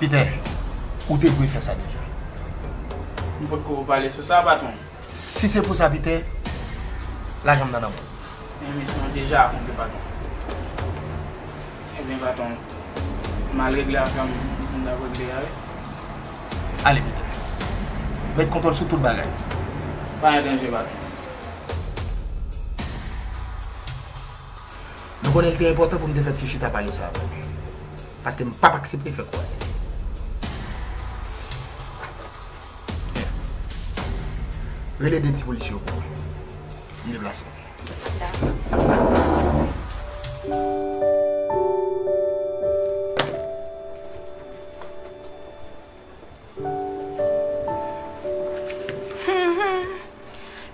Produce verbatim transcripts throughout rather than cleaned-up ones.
Peter, ou te dwe fè sa deja. M potko pale sou sa, patwon. Si se pou sa, Peter, lajan m nan nan men w. Men misyon an deja akonpli, patwon. Ebyen, patwon, m al regle afè m, m t ap regle a, wi. Ale, Peter. Met kontwòl sou tout bagay. Pa gen danje, patwon. Nou konnen li te enpòtan pou m te fè ti chita pale sa avè w. Paske m p ap aksepte fè kou atè. Rele de ti polisye yo pou mwen. M deplase.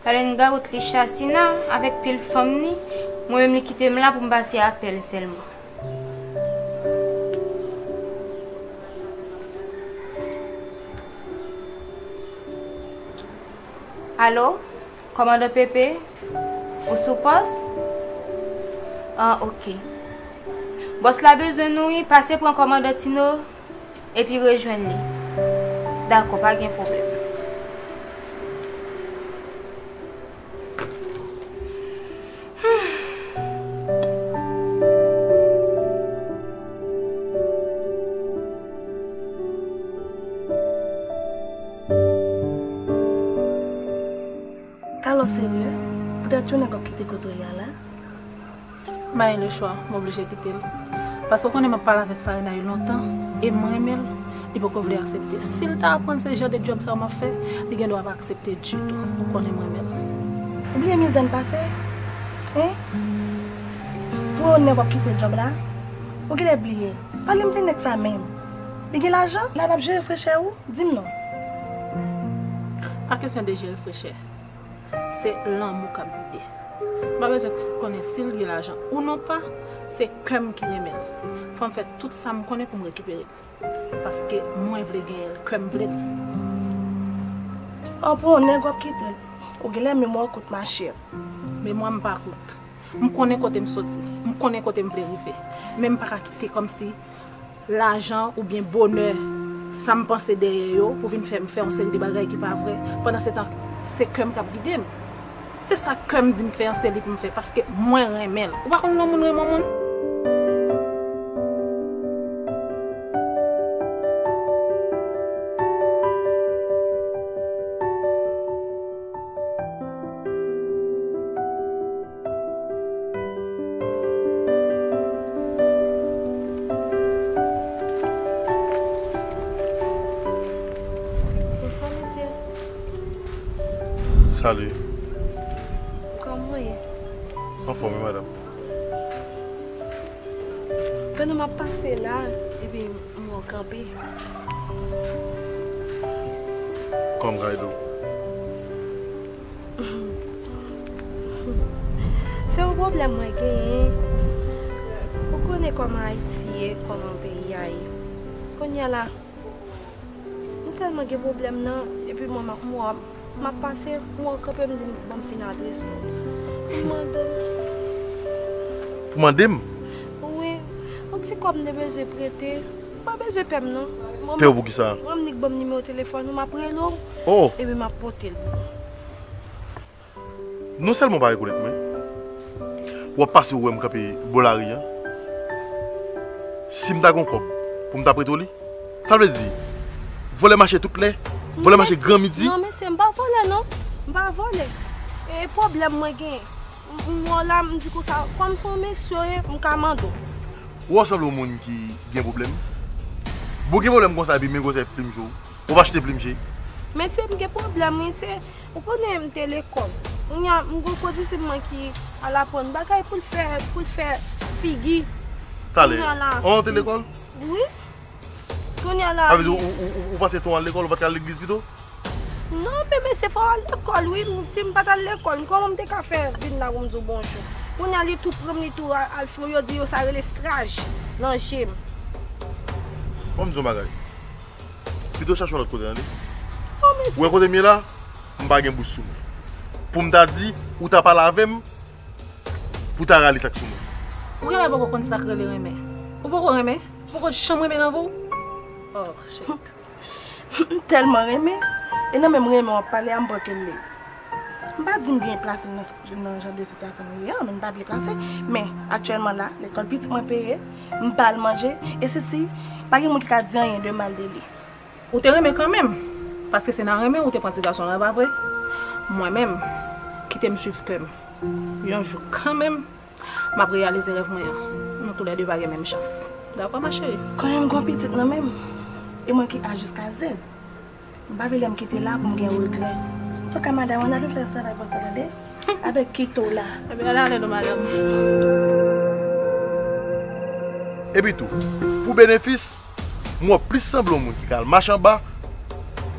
Talè n gawout li Chasina avèk pil fanm ni, mwen menm li kite m la pou m pase apèl sèlman. Alo, kòmandan Pepe, ou sou pòs? Ah, oke. Bòs la bezwen nou wi, pase pran kòmandan Tino epi rejwenn li. Dakò, pa gen pwoblèm. Carlos serye? Poutèt yon nèg w ap kite kote w ye a la? M pa gen lechwa, m oblije kite l. Paske w konnen m ap pale avèk Farina yo lontan, e m renmen l, li poko vle aksepte. Si l ta aprann se jan de djòb sa yo m ap fè, li gen dwa pa aksepte ditou. Ou konnen m renmen l. Ou bliye mizè n pase? Hein? Pou yon nèg w ap kite djòb la? Ou genlè bliye. Pale m de nèg sa menm. Li gen lajan? La l ap jere frechè ou? Di m non. Pa kesyon de jere frechè. Se lanmou k ap gide. M pa bezwen konnen si l gen lajan ou non pa, se kè m ki renmen l. Fò m fè tout sa m konnen pou m rekipere l. Paske mwen vle genyen l, kè m vle l. An pou yon nèg w ap kite l. Ou genlè memwa w kout, machè. Memwa m pa kout. M konnen kote m soti. M konnen kote m vle rive. Men m pa ka kite kòmsi lajan oubyen bonè, sa m panse dèyè yo, pou vin fè m fè yon seri de bagay ki pa vrè. Pandansetan, se kè m k ap gide m. Se sa kè m di m fè an, se li pou m fè, paske mwen renmen l. Ou pa konn lè yon moun renmen yon moun? Bonswa, mesye. Salut. Kòman w ye? Anfòm, wi, madanm. Pandan m ap pase la, epi m wè w kanpe. Kòm Kaydo. Se yon pwoblèm mwen genyen. Ou konnen kòman Ayiti ye, kòman peyi a ye. Kounye a la, m tèlman gen pwoblèm nan, epi mwen, m ap, m ap pase, m wè w kanpe, m di, "Ban m fin adrese w." Pou mande m. Pou mande m? Wi, yon ti kòb m te bezwen prete. Ou pa bezwen pè m non. Pè w pou kisa? Mwen menm ki ban m nimewo telefòn ou, m ap rele w. Oh! Epi m ap pote l. Non sèlman w pa rekonèt mwen, w ap pase ou wè m kanpe bò lari a. Si m ta gen yon kòb pou m ta prete w li, sa vle di, vòlè mache tout lè, vòlè mache gran midi. Non, mesye, m pa vòlè non. M pa vòlè. E pwoblèm mwen gen. M, m wè w la, m di konsa, kòm se yon mesye w ye, m ka mande w. Ou sanble yon moun ki gen pwoblèm. Bon, gen pwoblèm konsa, epi men gwosè plim je w. Ou pa achte plim je. Mesye, m gen pwoblèm, wi, se, ou konnen m te lekòl. Kounye a, m gen yon kondisip mwen ki al aprann bagay pou l fè, pou l fè figi. Talè. Kounye a la. Oh, ou te lekòl? Wi. Kounye a la. Sa vle di, ou, ou, ou, ou pase tan w al lekòl, ou pa t ka al legliz pito? Non, men mesye, fò w al lekòl, wi. Si m pa t al lekòl, kòman m te ka fè vin la pou m di w bonjou? Kounye a, li tou pran m, li tou al, al fè, yo di yo sa rele straj nan je m. Bon, m di w yon bagay. Pito chache yon lòt kote, tande. Oh, mesye. Ou wè kote m ye la? M pa gen bous sou mwen. Pou m ta di, ou ta pale avè m, pou ta rale sa k sou mwen. Ou genlè poko konn sa k rele renmen. Ou poko renmen? Ou poko janm renmen nan vi w? Oh, shit. M tèlman renmen, e nan menm renmen w ap pale a, m pran kele. M pa di m byen plase nan, nan jan de sitiyasyon nou ye an, men m pa byen plase. Men, aktyèlman la, lekòl pitit mwen peye, m ba l manje, e Sisi, pa gen moun ki ka di anyen de mal de li. Ou te renmen kanmenm, paske se nan renmen ou te pran ti gason an, pa vre? Mwen menm, kite m swiv kè m. Yon jou kanmenm, m ap reyalize rèv mwen an. Nou toulède pa gen menm chans. Dakò, ma chérie? Kanmenm, gon pitit nan menm. E mwen ki A jiska Z. M pa vle lè m kite la pou m gen regrè. Antouka, madanm, ann ale fè travay pou sa, tande? Avèk kite w la. Ebyen, al ale non, madanm. Epi tou, pou benefis, m wè w plis sanble yon moun ki ka al mache anba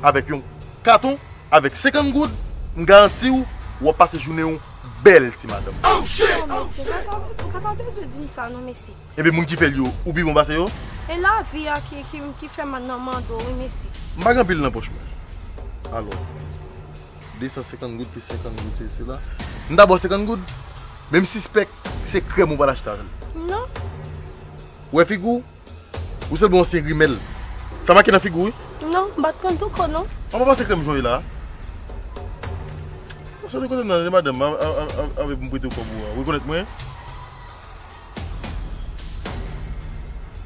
avèk yon katon, avèk senkant goud, m garanti w, w ap pase jounen w bèl, ti madanm. Oh, shit! Non, mesye, ou pa ta, ou pa ta bezwen di m sa, non, mesye. Epi moun ki fè l yo, ou pi bon pase yo? E lavi a ki, ki, ki fè m nan mande w, wi, mesye. M pa gen anpil nan pòch mwen. Alò, de san senkant goud plis senkant goud, se, se la. M ta ba w senkant goud, men m sispèk se krèm ou pral achte avè l. Non. Ou wè figi w? Ou sanble yon ansyen grimèl. Sa make nan figi w, wi. Non, m pa t konn touko, non. An pa pase krèm jwen la. Pase de kote m nan, de madanm, a, a, a, a, avè pou m prete w kòb ou a. Ou rekonèt mwen?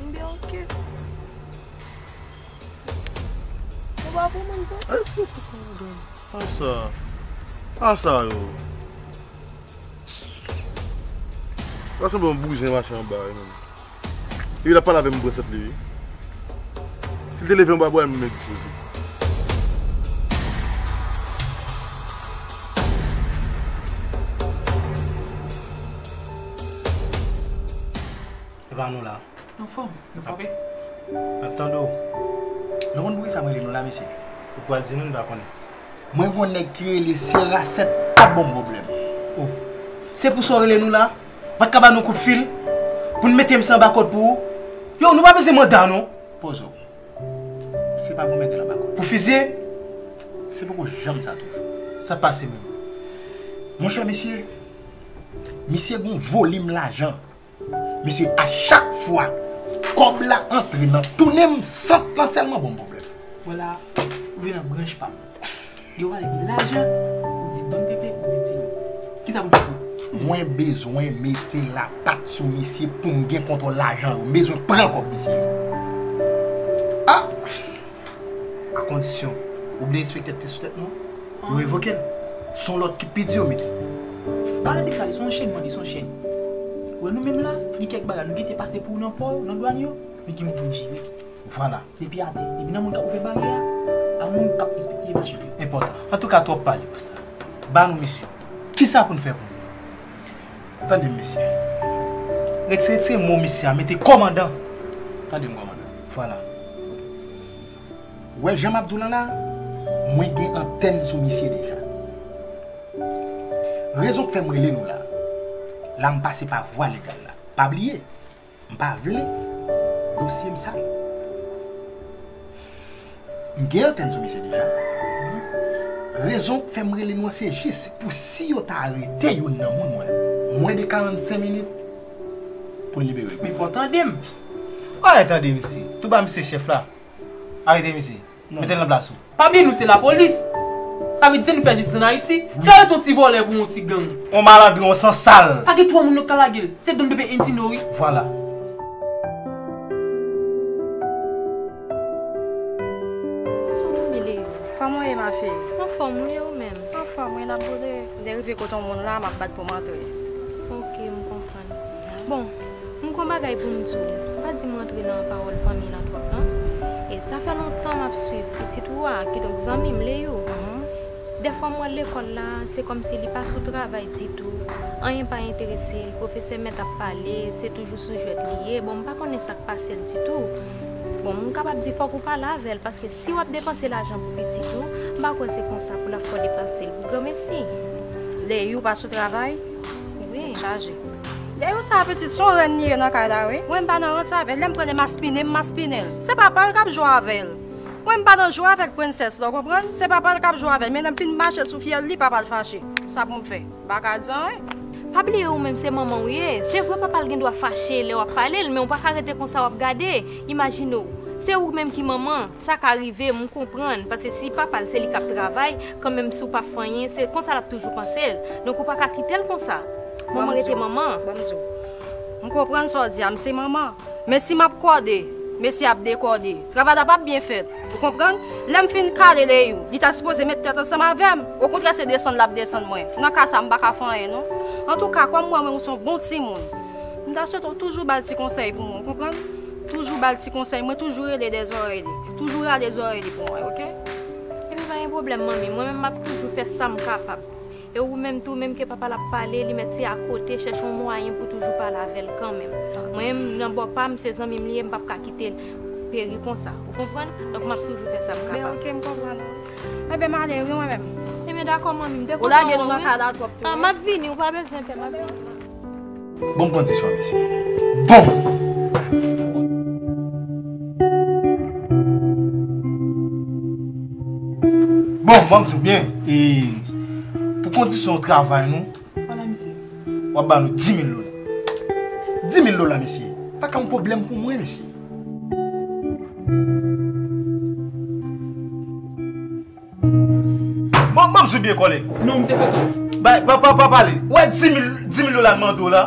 Ebyen, oke. Ou pa pou moun, non? Ay, pou, pou, pou, madanm. A sa. A sa, yo. Sa sanble yon bouzen mache anba, wi, menm. Epi l ap pale avè m, m pran sèt li, wi. Si l te leve anba bwa, m dispoze. Epa nou la. Anfòm, nou frape. M ap tande w. Nou konn poukisa m rele nou la, mesye? Ou pral di nou, nou pa konnen. Mwen gon nèg ki rele Sera sèt ap ban m pwoblèm. Oh. Se pou sa w rele nou la? Pa t ka ba nou kout fil pou n mete misye anba kòd pou ou? Yo, nou pa bezwen manda, non. Poze w. Se pa pou mete l anba kòd. Pou fizye? Se poko janm sa toujou. Sa pase menm? Monchè, mesye, misye gon volim lajan. Mesye, a chak fwa kòb la antre nan tounen m, sant lan sèlman ban m pwoblèm. Vwala, ou vin nan branch pa m. Yo pale de lajan, ou di Don Pepe, ou di Tino. Kisa pou m fè pou ou? Mwen bezwen mete lapat sou misye pou m gen kontwòl lajan yo. M bezwen pran kòb misye yo. Ah! A kondisyon, ou bliye enspektè ki te sou tèt nou? Yo revoke l. Se yon lòt ki pi di yo mete. Bagay la se ki sa, li se yon chenn, mande, se yon chenn. Ou wè nou menm la, gen kèk bagay nou gentan pase pou ou nan pò yo, nan dwàn yo, men gen moun pou n jere. Vwala. Depi atè, depi nan moun k ap ouvè baryè a, a moun k ap enspekte machin yo. Enpòtan. Antouka, twòp pale pou sa. Ba nou misye. Kisa pou n fè pou nou? Tande m, mesye. Retire, retire mo misye a, mete kòmandan. Tande m, kòmandan. Vwala. Ou wè jan m ap di w lan la, mwen gen antèn sou misye deja. Rezon k fè m rele nou la, la m pase pa vwa legal la. Pa bliye, m pa vle dosye m sal. M gen antèn sou misye deja. Rezon k fè m rele nou an se jis pou si yo ta arete youn nan moun mwen, mwen de karannsenk minit pou n libere l. Men fò w tande m. Ou pa tande misye. Tou ba misye chèf la. Arete misye. Mete l nan plas ou. Pa bliye nou se lapolis. Sa vle di se nou fè jistis ann Ayiti. Fè arete yon ti vòlè pou yon ti gang. Yon malandren, yon sansal. Pa gen twa moun nou ka lage l. Se Don Pepe and Tino, wi. Vwala. Kòman w ye, ma fille? Anfòm, wi, e ou menm? Anfòm, wi, n ap boule. M te rive kote yon moun la, m ap bat pou m antre. Ok, m konprann. Bon, m gon bagay pou m di w. Pa di m rantre nan pawòl fanmi lan twòp, non. E sa fè lontan m ap swiv pitit ou a, kidonk zanmi m, Leyou. Dèfwa m wè l lekòl la, se kòmsi li pa sou travay ditou. Anyen pa enterese l, pwofesè mèt ap pale, se toujou sou jwèt li ye. Bon, m pa konnen sa k pase l ditou. Bon, m kapab di fòk ou pale avè l, paske si w ap depanse lajan pou pitit ou, m pa kwè se konsa pou l ap fè w depanse l pou granmesi. Leyou pa sou travay? Wi. Chaje. Leyou sa pitit, se yon rèn li ye nan kay la, wi. Mwen m pa nan rans avè l, lè m pran l e maspinen, m maspinen l. Se papa l k ap jwe avè l. Mwen m pa nan jwe avèk prensès la, w konprann? Se papa l k ap jwe avè l, men lè m fin mache sou fyèl li, papa l fache. Sa pou m fè? M pa ka di anyen. Pa bliye ou menm se manman w ye. Se vre papa l gen dwa fache lè w ap pale l, men w pa ka rete konsa w ap gade. Imajine w, Se ou menm ki manman, sa ka rive, m konprann, paske si papa l se li k ap travay, kanmenm si w pa fè anyen, se konsa l ap toujou panse l. Donk ou pa ka kite l konsa. Manman rete manman. Ban m di w. M konprann sa w di a, m se manman. Men si m ap kòde, mesye ap dekòde. Travay la p ap byen fèt. Ou konprann? Lè m fin kale Leyou, li ta sipoze met tèt ansanm avè m. Okontrè, se desann l ap desann mwen. Nan ka sa, m pa ka fè anyen, non. Antouka, kòm mwen, mwen, ou se yon bon timoun. M ta swete w toujou ba l ti konsèy pou mwen, ou konprann? Toujou ba l ti konsèy. Mwen toujou rele dèzòrèy li. Toujou rale zòrèy li pou mwen, oke? Ebyen, pa gen pwoblèm, manmi. Mwen menm, m ap toujou fè sa m kapab. E ou menm tou, menm ke papa l ap pale, li mèt se akote, chèche yon mwayen pou toujou pale avè l kanmenm. Mwen menm, nan bò pa m, se zanmi m li ye, m p ap ka kite l peri konsa. Ou konprann? Donk, m ap toujou fè sa m kapab. Ben, oke, m konprann ou. Ebyen, m ale, wi, mwen menm. Ebyen, dakò, manmi, m te kontan wè w, wi. Ou lage nou nan kay la twòp tou, wi. Ah, m ap vini, ou pa bezwen pè, m ap vini. Bon, m kondisyon, mesye. Bon! Bon, ban m di w byen, e, pou kondisyon travay nou, w ap ba nou di mil dola. Di mil dola, mesye. Pa ka yon pwoblèm pou mwen, mesye. Bon, ban m di w byen, kòlèg. Non, misye fè twòp. Bay, pa, pa, pa pale. Ou wè di mil, di mil dola l mande w la?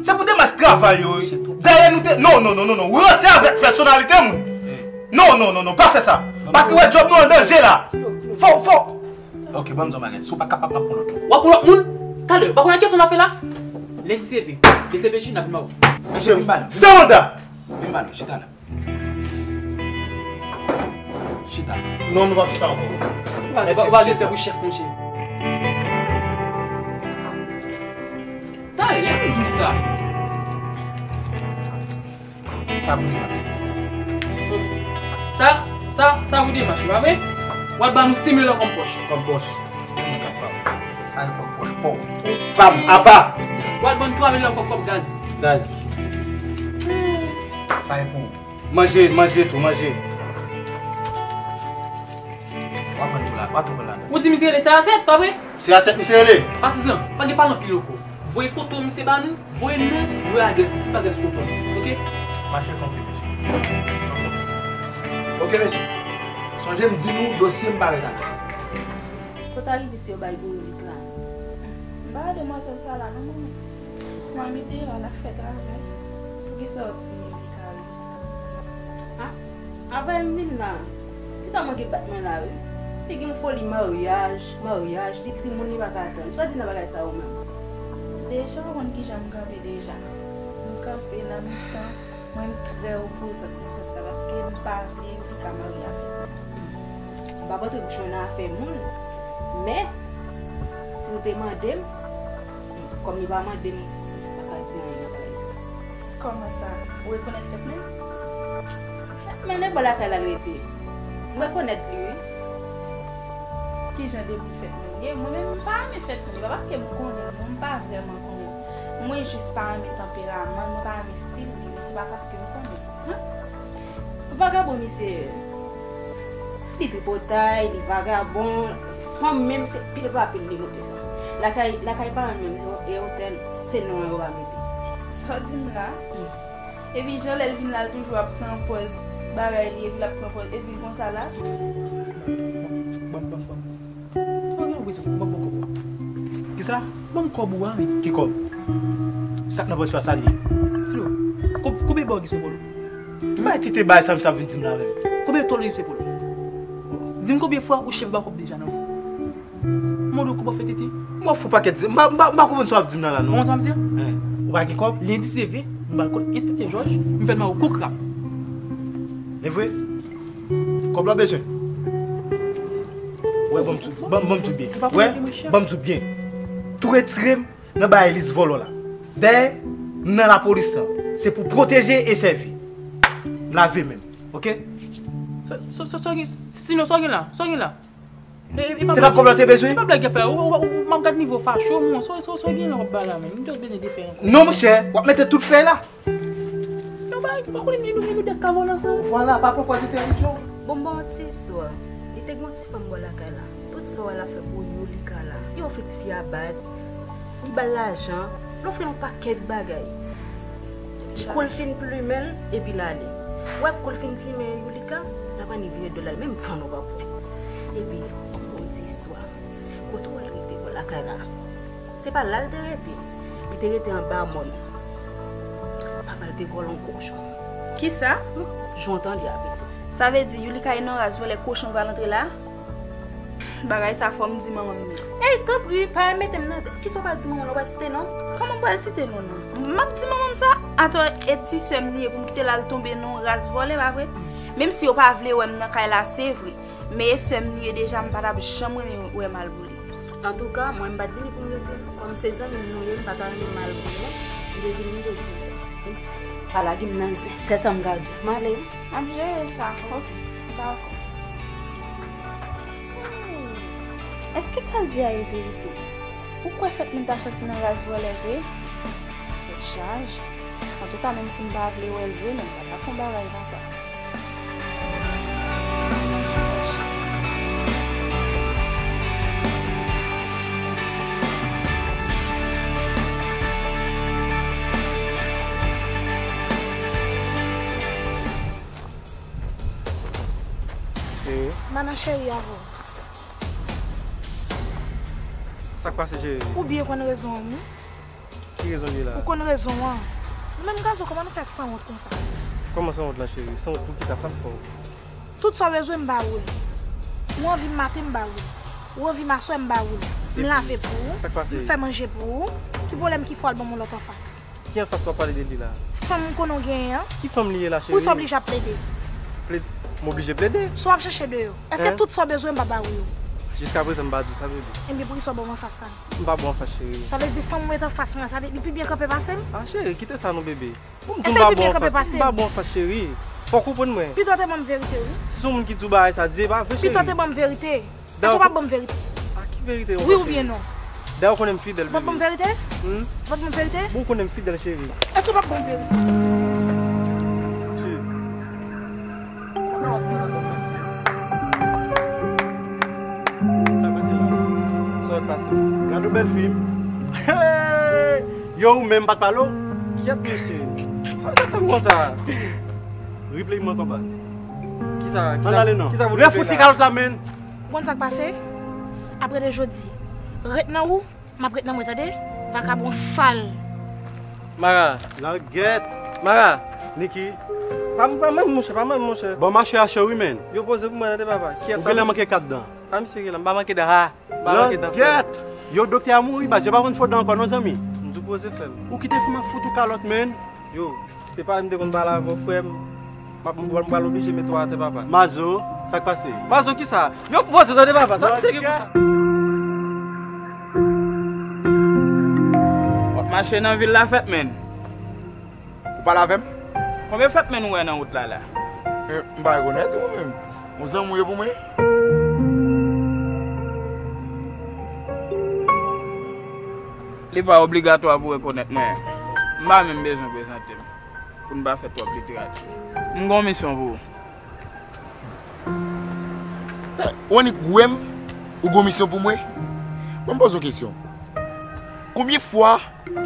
Se pou demach travay yo, wi. Dayè nou te, non, non, non, non, non. Ranse avèk pèsonalite moun. Non, non, non, non, pa fè sa. Paske w wè djòb nou an danje la. Fò, fò. Ok, ban m di w bagay. Si w pa kapab, m ap pran lòt moun. W ap pran lòt moun? Talè, w pa konn a kiyès nou ap fè la? Lendi seve, de sepeji, n ap vin ba w. Mesye, vin ba nou. San manda! Vin ba nou, chita la. Chita. Non, nou p ap chita ankò. Ou pa, ou pa, ou pa gen respè pou chèf, monchè. Talè, lè m di w sa. Sa pou demach. Ok. Sa, sa, sa pou demach, pa vre? W al ban nou senk mil dola kòm pòch. Kòm pòch. Sa e kòb pòch pa w. Pa m, apa. W al ban nou twa mil dola kòm, kòb gaz. Gaz. Sa e pou w. Manje, manje tou, manje. W ap pran tou la, w ap tou pran ladan. Ou di misye rele se a sèt, pa vre? Se a sèt misye rele. Patizan, pa gen pale anpil ankò. Voye foto misye ba nou, voye non, voye adrès li, tout bagay sou kontwòl, ok? Mache kanpe, mesye. Ok, mesye. Sonje m di nou, dosye m parèt atè. Kot Alice yo bay pou Yolik la? M pa wè demwazèl sa la non, manman. Manmi deyò, l ap fè travay. Poukisa w di Yolik a Alice la? A, avan m vin la, kisa manke bat mwen la, wi? Li gen yon foli maryaj, maryaj, li timoun, li pa ka tann. Sa w di nan bagay sa yo menm? Deja, ou konn kijan m kanpe deja. M kanpe nan mitan. Mwen, m trè opozan nan sans la, paske m pa vle Yolik a marye avèk mwen. M p ap antre bouch mwen nan afè moun, men, si l te mande m, kòm li pa mande m, m pa ka di anyen nan bagay sa. Kòman sa? Ou rekonèt fèt mwen? Fèt mwen, e bò lakay la l rete. M rekonèt li, wi. Kijan depi fèt mwen ye? Mwen menm, m pa renmen fèt mwen. E pa paske m konnen l, non, m pa vrèman konnen l. Mwen jis pa renmen tanperaman l, mwen pa renmen estil li, men se pa paske m konnen l. Vagabon misye ye. Li tripotay, li vagabon. Fanm menm se pil pa pil li monte sa. Lakay, lakay paran l menm, e otèl, se non an yo pa mete. Sa w di m la? Epi jan lè l vin la, l toujou ap pran pòz bagay li, epi l ap pran pòz, epi konsa la. Ban m, ban m, ban m. Ou gen yon rezon, ban m kòb ou a. Kisa? Ban m kòb ou a, men. Ki kòb? Sa k nan pòch ou a, sa l ye? Tino, ko-, konbyen bò ki sou epòl ou? Ki bagay tete bagay sa misye ap vin di m la menm? Konbyen tòl ki sou epòl ou? Di m konbyen fwa ou chèf ba kòb deja nan vi w? Mande w kòb ap fè tete. Mwen fou pakèt zen. M pa, m pa, m pa konprann sa w ap di m nan la, non. Ou konn sa m di a? Ou pa gen kòb? Lendi se ven, m al kot enspektè Jòj, m fè l mare w kou krab. E vre? Kòb la w bezwen? Wè, ban m di w, ban, ban m di w byen. Wè, ban m di w byen. Tou retire m nan bagay lis vòlò la. Dayè, m nan lapolis lan. Se pou pwoteje e sèvi. Lave men m, oke? Sa, sa, sa, sa w gen, Tino, sa w gen la? Sa w gen la? E, e, e pa blag. Se pa kòb la w te bezwen? E pa blag y ap fè. Ou, ou, ou, m ap gad nivo facho, mwen. Sa, sa, sa w gen la w ap bay la menm? M te bezwen de fè ankò. Non, monchè, w ap mete tout fè la. Yo bay, ou pa konnen nou, nou, nou dèk ka vòlè ansanm. Vwala, pa pran pòz entèlijyon. Bon, m ba w yon ti istwa. Li te gen yon ti fanm bò lakay la. Tout sa w wè l ap fè pou Youlika la. Li ofri tifi a bag, li ba l lajan, li ofri l yon pakèt bagay. Kou l fin plimen l, epi l ale. Ou wè kou l fin fimen Youlika, l ap annik vire do l al, menm van w p ap wè. Epi, yon bon di swa, kote w al rete bò lakay la? Se pa la l te rete. Li te rete anba mòn. Papa l te vòlè yon kochon. Kisa? Jan w tande a, pitit. Sa vle di Youlika e nan ras vòlè kochon k pral antre la? Bagay sa fò m di manman m li. Ey, tanpri, pa al mete m nan. Kisa w pral di manman w la, w pral site non? Kòman m pral site non nan? M ap di manman m sa? Atò, e ti sè m li ye pou m kite l al tonbe nan ras vòlè, pa vre? Menm si yo pa vle wè m nan kay la, se vre. Men e sè m li ye deja, m pa t ap janm renmen wè mal pou li. Antouka, mwen m pa t vini pou m rete. Kòm se zanmi m nou ye, m pa ta renmen mal pou nou. M te vin, m te di w sa. Pa lage m nan zen, se sa m ka di w. M ale wi. M ap jere sa. Ok, dakò. Hmm. Èske sa l di a e verite? Ou kwè Fètmenn ta sòti nan ras vòlè vre? Tèt chaje. Antouka, menm si m pa vle wè l vre, men m pa t ap fon bagay konsa. Cheri. Mana cheri avè w. Sa k pase, cheri? Ou byen konn rezon an, wi. Ki rezon li ye la? Ou konn rezon an. Nou menm gason, kòman nou fè sanwont konsa? Kòman sanwont la, cheri? Sanwont pou kisa? Sa m fè w? Tout sa w bezwen, m ba ou li. Ou anvi m maten, m ba ou li. Ou anvi m aswè, m ba ou li. M lave pou ou, m fè manje pou ou. Ki pwoblèm ki fè w al ban m yon lòt anfas? Ki anfas w ap pale de li la? Fanm m konnen w genyen an. Ki fanm li ye la, cheri? Poukisa w oblije ap plede? Plede? M oblije plede? Sa w ap chèche deyò? Èske tout sa w bezwen m pa ba ou yo? Jiskaprezan m pa di w sa, bebe. Ebyen, poukisa w ba m anfas sa? M pa ba w anfas, cheri. Sa vle di fanm ou met anfas mwen, sa vle di li pi byen kanpe pase m? Ah, cheri, kite sa non, bebe. Bon, m di w m pa ba w anfas. M pa ba w anfas, cheri. Fò w konprann mwen. Pito te ban m verite, wi. Si se yon moun ki di w bagay sa, di e pa vre, cheri. Pito te ban m verite. Èske w p ap ban m verite? A ki verite? Wi oubyen non? Dayè w konnen m fidèl, bebe. W p ap ban m verite? Hmm? W p ap ban m verite? Bon, w konnen m fidèl, cheri. Èske w p ap ban m verite? Cheri. Sa w pase? Gade yon bèl fim. Hey! Yo, ou menm pa t pale w? Kyèt, mesye. Sa fè m konsa? Replay mwen konbat. Kisa? Ann ale non. Kisa pou replay la? Refouti kalòt la, menn. Ou konn sa k pase? Apre de jodi, ret nan ou, m ap ret nan mwen, tande? Vakabon sal. Mara. Langèt. Mara. Niki. Pa, pa menm, monchè, pa menm, monchè. Bon, mache a cho wi, menn. Yo poze pou mwen, tande, papa. Kyèt. Ou genlè manke kat dan. Pa misye la, m pa manke dan, ha. M pa manke dan, frè. Langèt. Yo, doktè a mouri, baz, yo pa konn fo dan ankò non, zanmi. M di w poze, frè m. Ou kite fanm ap fout ou kalòt, menn. Yo, si te pale m te konn pale avè w, frè m, m ap, m pral oblije mete w atè, papa. Mazo, sa k pase? Mazo kisa? Yo, poze, tande, papa, sa misye gen pou sa? W ap mache nan vil la, Fètmenn. Ou pale avè m? Konbyen Fètmenn ou wè nan wout la, la? Eh, m pa rekonèt ou menm. Yon zanmi w ye pou mwen? Li pa obligatwa pou rekonèt mwen. M pa menm bezwen prezante m. Pou n pa fè twòp literati. M gen yon misyon pou ou. Eh, ou annik wè m, ou gen yon misyon pou mwen? Ban m poze yon kesyon. Konbyen fwa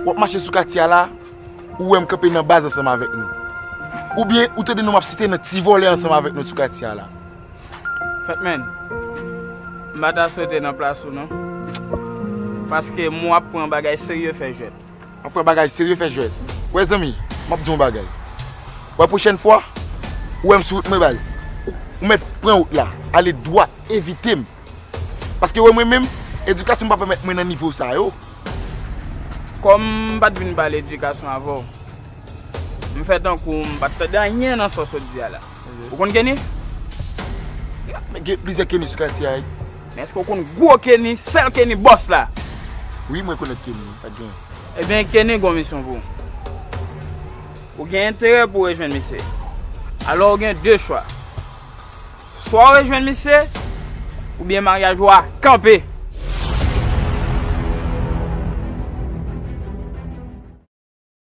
w ap mache sou katye a la, ou wè m kanpe nan baz ansanm avèk nou? Oubyen ou tande non m ap site nan ti vòlè ansanm avèk nou sou katye a la? Fètmenn, m pa ta swete nan plas ou non. Paske m wè w ap pran bagay serye fè jwèt. W ap pran bagay serye fè jwèt. Wè zanmi, m ap di w yon bagay. Wè pwochèn fwa, ou wè m sou wout mwen baz. Ou, ou mèt pran wout la, ale dwat, evite m. Paske wè mwen menm, edikasyon m pa pèmèt mwen nan nivo sa yo. Kòm m pa t vin pale edikasyon avè w, m fè tankou m pa t tande anyen nan sa w sot di a la. Ou konn Kenny? Men gen plizyè Kenny sou katye a wi. Men èske w konn gwo Kenny, sèl Kenny bòs la? Wi, mwen konèt Kenny, sa k genyen? Ebyen, Kenny gen yon misyon pou ou. Ou gen enterè pou w rejwenn misye. Alò, ou gen de chwa. Swa w rejwenn misye, oubyen maryaj ou a kanpe.